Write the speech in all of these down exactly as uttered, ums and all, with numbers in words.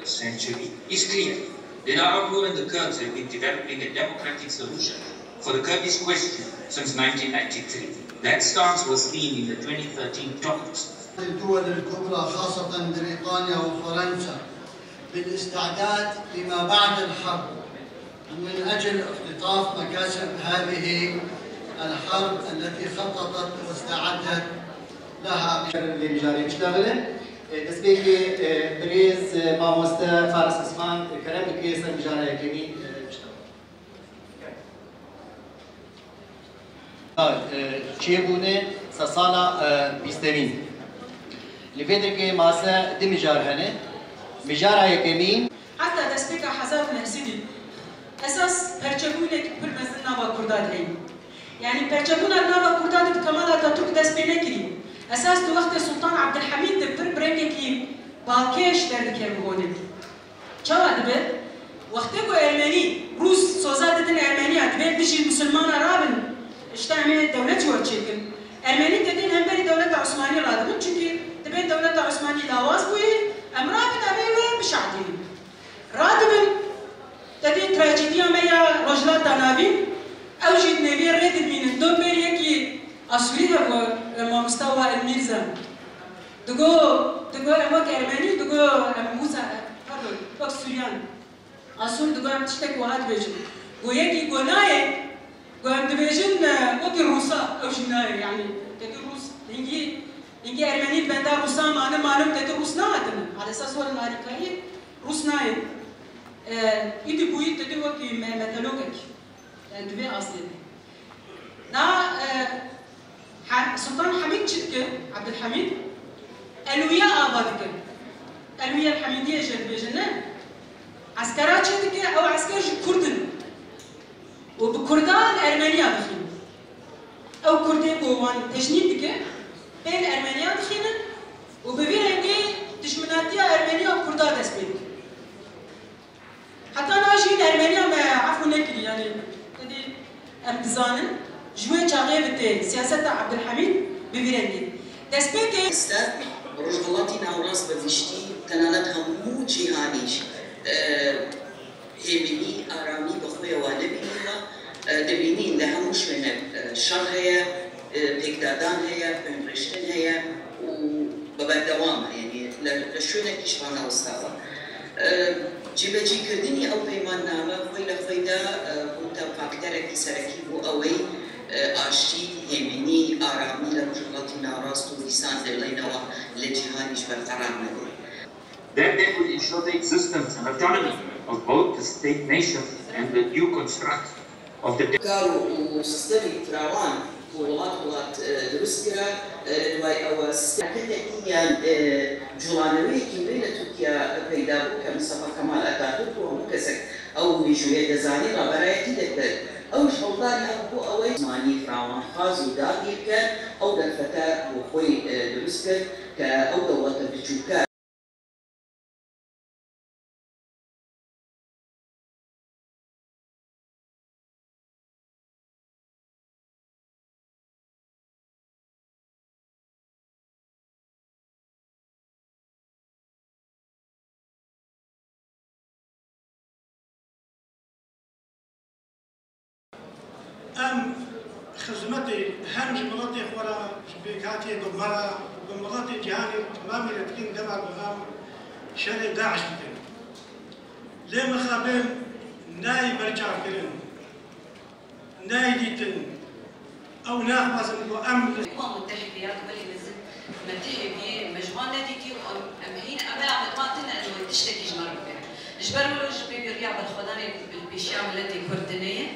century is clear. Dila Abdul and the Kurds have been developing a democratic solution for the Kurdish question since nineteen ninety-three. That stance was seen in the twenty thirteen talks. الدول الكبرى خاصة بريطانيا وفرنسا بالاستعداد لما بعد الحرب من أجل اقتطاف مكاسب هذه الحرب التي خططت واستعدت لها. Vê mijarê biştexile. Destpêkê, e, birêz, e, mamoste Faris Osman, e, kerem dikê ser mijara yekemîn, e, biştexile. E, çêbûne sedsala, e, bîstemîn. Li vê derê mase du mijar hene. Mijara yekemîn. Heta destpêka hezar û neh sedî esas perçebûnek pir mezin nava Kurda de heye. Yanî perçebûna nava Kurda de bi Kemal Atatürk dest pê nekirî. Esas di wextê Sultan Abdulhamîd de pir bi rengekî balkêş derdikeve holê. Çawa dibe? Wextê ku Ermenî, Rûs soza didin Ermeniya, dibên dijî Musulmana rabin, îşte em ê dewletî we çêkin. Ermenî tedên hemberî dewleta Osmanî radibin, çunkî dibên dewleta Osmanî lawaz bûye, em rabin, em ê we bişehdînin. Radibin, tedê trajediya me ya Rojhilata Navîn, ew jî di nêviyê rê dimînin. Dom bêrî yekî Asûrî hebû, e, mamosta Wail Mîrza. Digo, digo em wek Ermenî, digo em Musa, pardon, wek Suryan. Asûr digo em tiştek wiha dibêjin. Go yekî go nayê, go em dibêjin, e, wekî Rûsa, ew jî nayê, yanî, tedî Rûs, hingî, hingî Ermenî benda Rûsa mane, mane û tedî Rûs nahatine. Alesas werin harîkayî Rûs nayê. E, îdî bûyî tedî wekî me-, metelokek. E, di vê astê de. Na, e, He-, Sultan Hemîd çi dike? Abdulhamîd Elwîye ava dike. Elwîye Hemîdiyê jê dibêjin, ne? Eskera çi dike? Ew esker ji Kurd in. Û bi Kurdan Ermeniya dixîn. Ew Kurdê ku wan tecnîd dike, pêl Ermeniya dixînin û bi vî rengî dijminatiya Ermeniya û Kurda dest pê dike. Heta niha jî Ermeniya me efû nekirî, yanî tedî em dizanin, ji wê çaxê bi tê siyaseta Abdulhamîd bi vî rengî. Destpêkê. Ser Rojhilatî Navrast bi giştî, tenanet hemû cîhanî jî, e, hêminî, aramî bi xwe wa nebîniya, e, dibînî li hemû şwênek, e, şer heye, e, pêkdadan heye, binrêştin heye û bi berdewam e, yanî li, li şwênekî ji van newesta be. E, cîbecîkirdinî ew peymanname xwê li xwê de, e, bûte fakterekî serekî bo ew ê, e, aştî, hêminî, aramî li Rojhilatî Navrast û dîsan dê leynewa li cîhanî jî berqerar nebe. That then would ensure the existence and autonomy of both the state nation and the new construct of the Kar û, û sîstemê firawan ku welat welat, e, dirust kira, e, li duway ew sîstem. Hereketeke yan, e, culaneweyekî nû li Tirkiye peyda bû ke Mustafa Kemal Atatürk û hemû kesek ew mîjûyê dizanî raberayetî dikir. Ew ji hewldarî hebû ew ê zimanî firawanxwaz û dagîr ke ew derfete bo xwe, e, dirust kir ke ew dewlete biçûke. Em xizmetê hem ji miletê xwe re, ji pêkhatiyê bi me re, bi miletê cîhanê temamî re dikin, dema ku em şerê DAIŞ dikin. Lê mixabin nayê berçavkirin, nayê dîtin. Ew naxwazin ku em li Umam Muttehide ya ku belê mezin me tihê bî, me ji wan nedîtî û em, em hîn emela me di wan tune, em ê tiştekî ji me re bikin. Ji ber wilo ji pê vê riya berxwedanê li pêşiya miletê Kurd tune ye.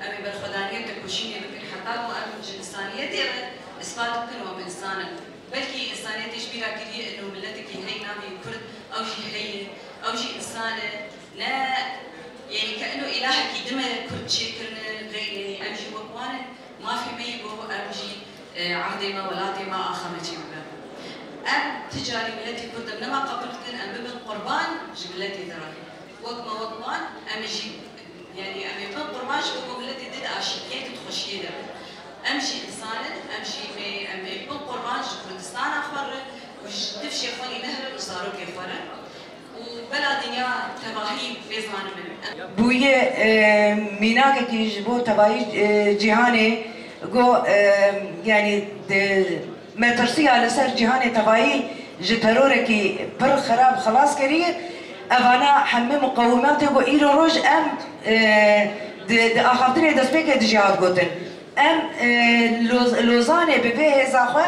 Em ê berxwedaniyê tekoşînê bikin heta ku em ji însaniyetê re ispat bikin û em însan in. Belkî însaniyetê ji bîra kiriye ino miletekî heye navê Kurd, ew jî heye, ew jî însan e. Ne, yanî ke ino îlahekî din me Kurd çêkirine, xeyrê, em jî wek wan in, mafê me yî ku em jî, e, erdê me, welatê me axa me çê bibe. Em ti carî miletê Kurd em nema qebûl dikin, em bibin qurban ji miletê din re. Wek me, wek wan, em jî, yanî em ê bin qurban ji bo ku miletê din di aşîtiyê, di xweşiyê de bin. Em jî însan in, em jî mê, em ê bin qurban ji Kurdistana xwe re û ji difşê xwe lê nehrin û zarokê xwe re. Tevahî vê zanibin. Bûye e, mînakekî ji bo tevahî e, cîhanê, go e, yanî di metirsiya li ser cîhanê tevahî ji terorekî pir xerab xilas kiriye. Evana hemî muqewimatê ku îro roj em e, di, di axaftinê destpêkê dijî hat gotin. Em e, Loz- Lozanê bi vê hêza xwe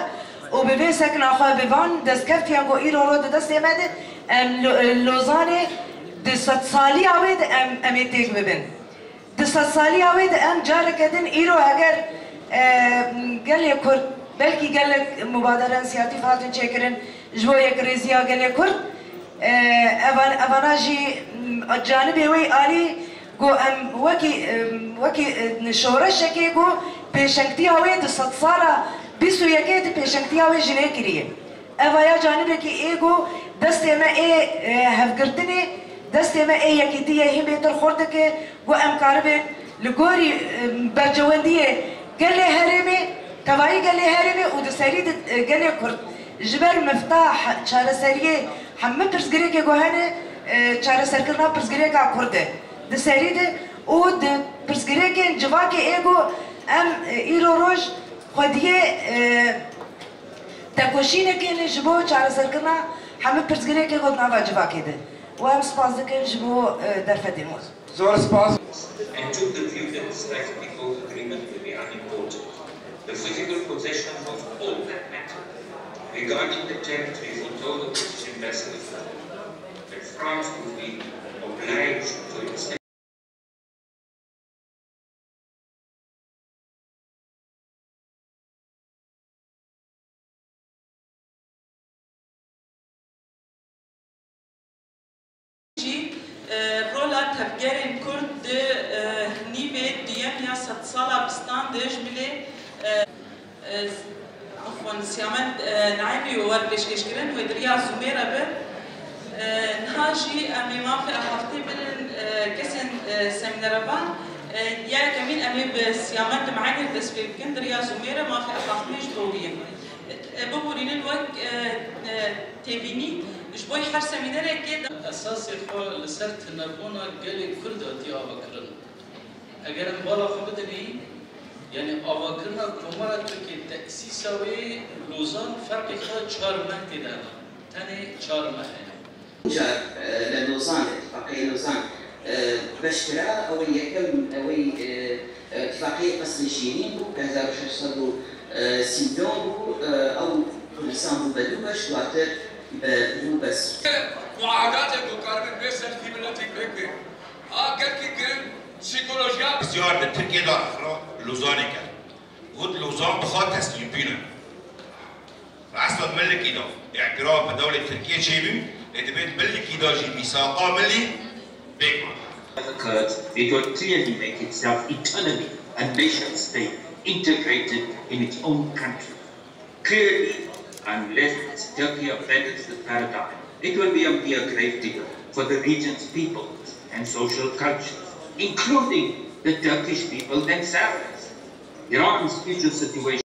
û bi vê sekna xwe, bi van destkeftiyan ku îro ro di destê me de, em Lo- e, Lozanê di sedsaliya wê de em, em ê têk bibin. Di sedsaliya wê de em careke din îro heger e, gelê Kurd, belkî gelek mubadere, însiyatîf hatin çêkirin ji bo yekrêziya gelê Kurd, e, evan- evana jî m, canibê wê alî ku em wekî, e, wekî e, şoreşekê ku pêşengtiya wê di sedsala bîst û yekê de pêşengtiya wê jî nêkiriye. Eva ya canibekî ê ku destê me ê e, hevgirtinê, destê me ê yekîtiyê hîn bêtir xurt dike, ku em karibin li gorî e, bercewendiyê gelê herêmê, tevayî gelê herêmê û di serî de e, gelê Kurd ji ber mifta he- çareseriyê hemî pirsgirêkê ku hene, e, çareserkirina pirsgirêka Kurd e di serî de û di pirsgirêkên civakê ê ku em e, îro roj xwediyê e, tekoşînekê ne ji bo çareserkirina hemî pirsgirêkê ku di nava civakê de. Û em spas dikin ji bo e, derfetê me. Zor spas. And took the view that the State People's Agreement would be unimportant. The physical possession was all that mattered. Regarding the territories, he told the British ambassador that France would be obliged to accept. Jî e, rola tevgerên Kurd di e, nîvê duyem ya sedsala bîstan de ji milê e, e, afwan, Siyamend e, Naîmî û wer pêşkêşkirin wê di riya Zûmê re bi. E, niha jî em ê mafê axaftê bidin e, kesên e, semînerevan. E, ya yekemîn em ê bi Siyamend Meînî dest pê bikin, di riya Zûmê re mafê axaftê ji bo wî ye. E, biborînin wek e, e, têbînî ji bo her semînerekê de. Esasê xwe li ser tunebûna gelê Kurd hatiye avakirin. Eger em bala xwe bidinî, yanî avakirina Komara Tirkê, tesîsa wê Lozan ferqê xwe çar meh tê de hene. Tenê çar meh heye. Car li Lozan, îtifaqê Lozan beş kira, ew ê yekem, ew ê îtifaqê Qesrê Şîrîn bû, bi hezar û şeş sed û sî û neh bû, ew Kurdistan bû be du beş, duatir bû bes. Muahedatê ku karibin vê ser vî miletî pêk bê. A gelkî girin psîkolojiya. Pisyar di Tirkiyê de axira Lozanê kir. Got Lozan dixwa teslîmpîne. Esad millikî da îtiraf bi dewlê Tirkiyê çêbû, lê dibêt millikî da jî mîsaqa milî pêk man. Kurds, it will clearly make itself economy and nation state integrated in its own country. Clearly, unless Turkey abandons the paradigm, it will be only a grave digger for the region's peoples and social cultures, including the Turkish people themselves. Iran's future situation